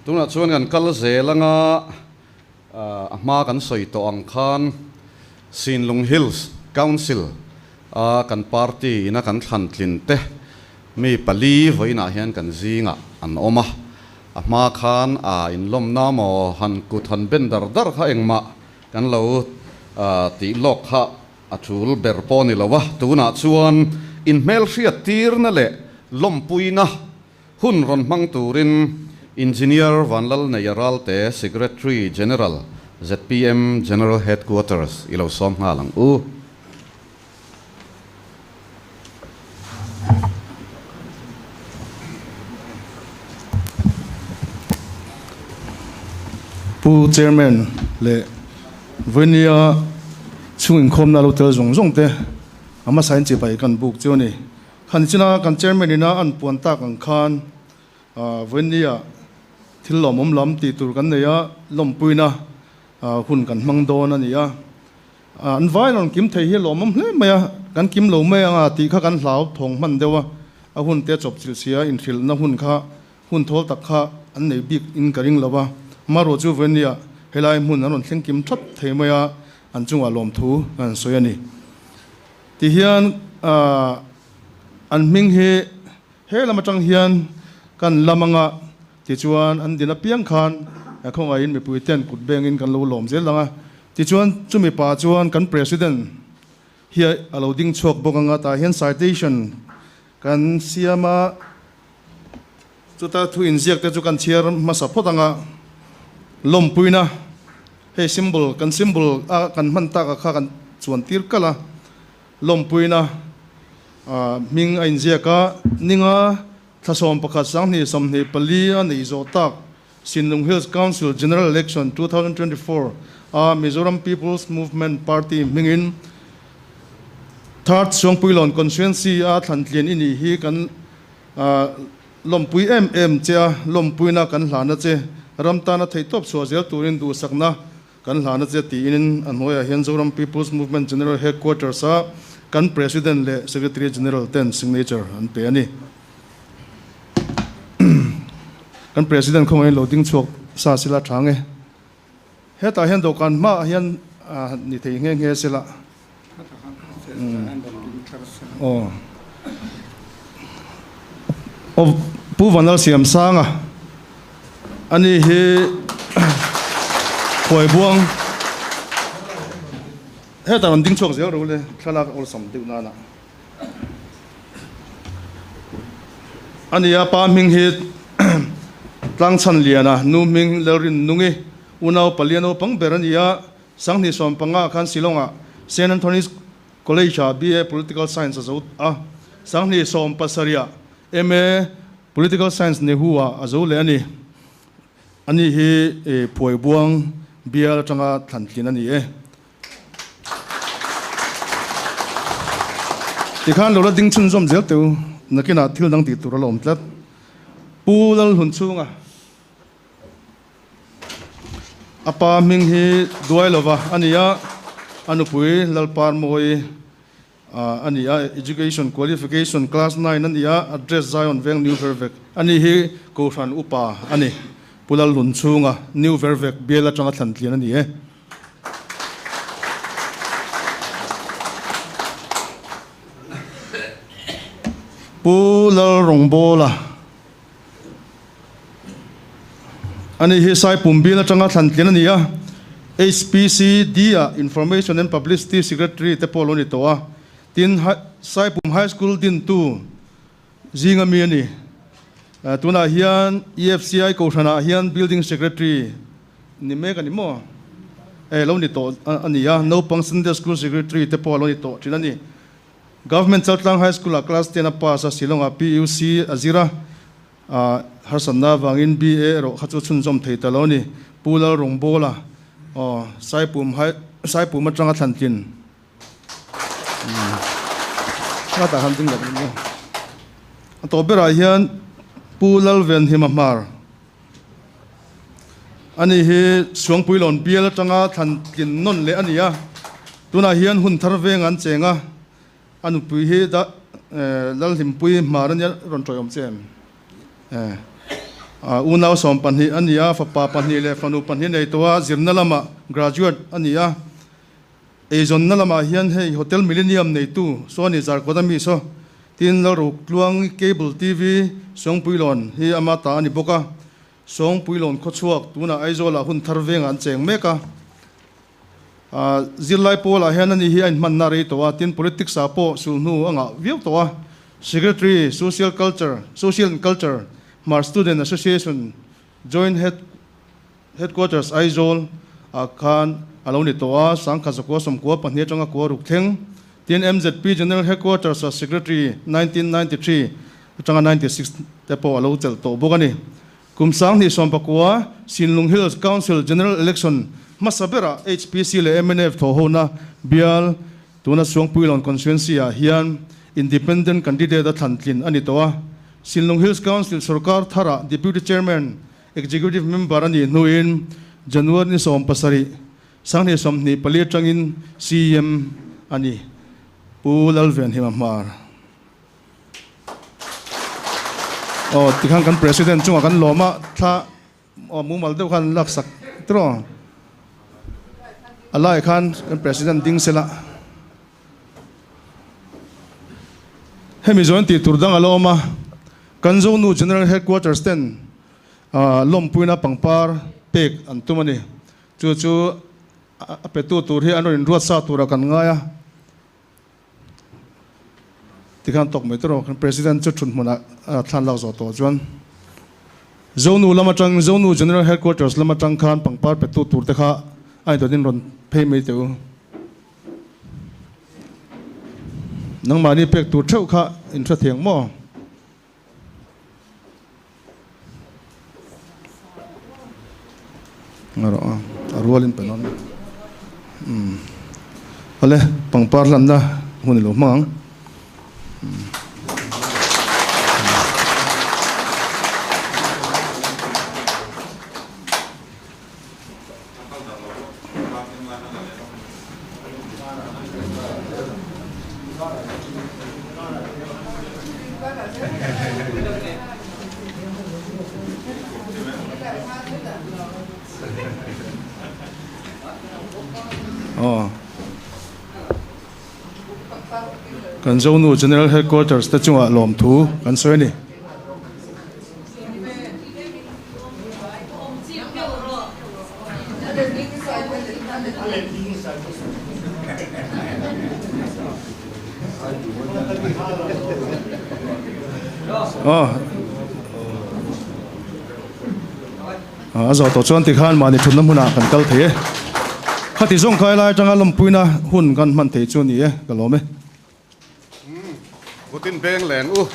Tunah chuan kan kal zel anga a hma kan sawi tawh ang khan Sinlung Hills Council a kan party ina kan thlan tlin te mi pali vawiinah hian kan zingah an awm a. A hma khan a inlawmna maw han kut han ben dar dar kha engmah kan lo tih lawk kha a tul ber pawh a ni lo a. Tunah chuan inhmelhriat tirna leh lawmpuina Hun rawn hmang turin Engineer Vanlalneia Ralte, Secretary General, zpm General Headquarters i lo sawm nghal ang u. Pu Chairman leh Vawinia chhung inkhawmna lo tel zawng zawng te a hmasain chibai kan buk chu a ni. Khan china kan chairman ina an puan tak ang khan Vawinia thil lawmawm lam tih tur kan nei a, lawmpuina hun kan hmang dawn a ni a. An vai rawn kim thei hi a lawmawm hle mai a, kan kim lo mai anga tih kha kan hlau thawng hman deuh a, a hun te chawp chilh sia inhrilhna hun kha hun thawl tak kha an nei bik in ka ring lo a. Amaherawh chu Vawinia helai hmun an rawn thleng kim thap thei mai a, an chungah lawmthu kan sawi a ni. Ti hian an hming hi he lam atang hian kan lam anga tichuan an din apiang khan khawngaihin mipui ten kut bengin kan lo lawm zel ang a. Tichuan chumi pa chuan kan President hi a lo ding chhuak bawk anga tah hian citation kan siam a, chuta thu inziak te chu kan chhiar hmasa phawt anga lawmpuina. Hei symbol, kan symbol a kan hman tak a kha kan chuan tir kalh a, lawmpuina hming a inziak a, ninga thlasawm pakhat sanghnih 24 a neih zawh tak Sinlung Hills Council General Election 2024 a Mizoram People's Movement Party hmingin Third Suangpuilawn Constituency a thlantlin i nih hi kan Lawmpui em em che a, lawmpuina kan hlana che, ram tana theihtawp chhuah zel turin duhsakna kan hlana che tiin a hnuaiah hian Zoram People's Movement General Headquarters a kan President leh Secretary General ten signature an pe a ni. Kan President khawngaihin lo ding chhuak sa sila tha nge. Hetah hian dawhkan hmaah hian ni thei nghe nghe sela. Aw. Aw Pu Vanal Siamsanga ani hi Khuaibuang hetah rawn ding chhuak zel ro le thlalak awlsam deuh nana. Ania pa hming hi Tlangchhanliana, nu hming Lalrinnungi, unau palia naupang ber a ni a. Sanghnih 15 khan Shillong-ah Saint Anthony's College-ah BA Political Science a zo a, Sanghnih 17 MA Political Science Nehu-ah a zo leh a ni. Ani hi Phuaibuang bial atanga thlantlin a ni e. Tikhan lo la ding chhunzawm zel teu nakinah thil dang tih tur a la awm tlat. Pu Lalhlun chhunga a pa hming hi duai lova a ni a, a nupui Lalparmawi a ni a, Education Qualification Class 9 a ni a, Address Zion Veng New Vervek a ni hi Kohhran Upa a ni. Pu Lalhlun chhunga New Vervek bial atanga thlan tlian a ni e. Pu Lalrawngbawla a ni hi Saipum bil atanga thlan tlian a ni a, HPCD ah Information and Publicity Secretary te pawh a lo ni tawh a, tin Saipum High School dintu zinga mi a ni. Tunah hian EFCI Kohhranah hian Building Secretary Ni mek a ni maw? E, lo ni tawh a ni a, naupang Sunday School Secretary te pawh a lo ni tawh thin a ni. Government Chaltlang High School ah Class 10 a pass a, Shillong ah PUC a zir a, harsatna avangin BA erawh kha chu chhunzawm thei ta lo a ni. Pu Lalrawngbawla, aw, Saipum High, Saipum atanga thlan tlin. Tah khan ding lo a ni maw? A tawp berah hian Pu Lalvenhima Hmar. Ani hi Suangpuilawn bial atanga thlan tlin nawn leh a ni a, tunah hian hun thar veng an cheng a, a nupui hi Lalhlimpui Hmar ania rawn tawiawm che em? Unau 12 a ni a, fapa pahnih leh fanu pahnih nei tawh a, zirna lamah graduate a ni a. Eizawnna lamah hian hei Hotel Millennium neitu Sony Zarkawt a mi saw tin Lalruk-Tluangi Cable TV Sawngpuilawn hi ama ta a ni bawk a. Sawngpuilawn khawchhuak tunah Aizawlah hun thar vengah an cheng mek a. Zirlai pawlah hian ani hi a inhmanna rei tawh a, tin politics ah pawh sulhnu a ngah viau tawh a. Secretary, Social Culture, Social and Culture, Hmar Student Association Joint Head Headquarters Aizawl ah khan a lo ni tawh a, Sangkhat zakua sawmkua pahnih atanga kua ruk thleng. Tin MZP General Headquarters ah Secretary 1993 atanga 96 te pawh a lo chelh tawh bawk a ni. Kum 2019 Sinlung Hills Council General Election hmasa berah HPC leh mnf thawhhona bial tuna Suangpuilawn Constituency ah hian Independent Candidate a thlan tlin a ni tawh a. Sinlung Hills Council sorkar tharah Deputy Chairman, Executive Member a nih hnuin January ni 17, 2024 atangin CM a ni. Pu Lalvenhima Hmar. Aw tikhan kan president chungah kan lawm a, thla aw mumal deuh khan lak sak tiraw. A lai khan kan president ding sela. Hemi zawin tih tur dang a la awm a, kan Zonu General Headquarters ten lawmpuina pangpar pek an tum a ni. Chu chu a petu tur hi an rawn inruat sa turah kan ngai a. Tikhan tawk mai tawh kan President chu thun hmunah a thlan lak zawh tawh chuan Zonu lam atang Zonu General Headquarters lam atang khan pangpar petu tur te kha a indawn rawn phei mai teh u. Nangmahni pek tur theuh kha in hre thiang maw? A rualin pe dawn umm awle pangpar hlanna hun ilo hmang ang. Kan Zonu General Headquarters te chungah lawmthu kan sawi a ni. A zawh tawh chuan tikhan mahni thutna hmunah kan kal thei e. Khati zawng khai lai atanga lawmpuina hun kan hman thei chu a ni e, ka lawm e. Kutin beng leng u.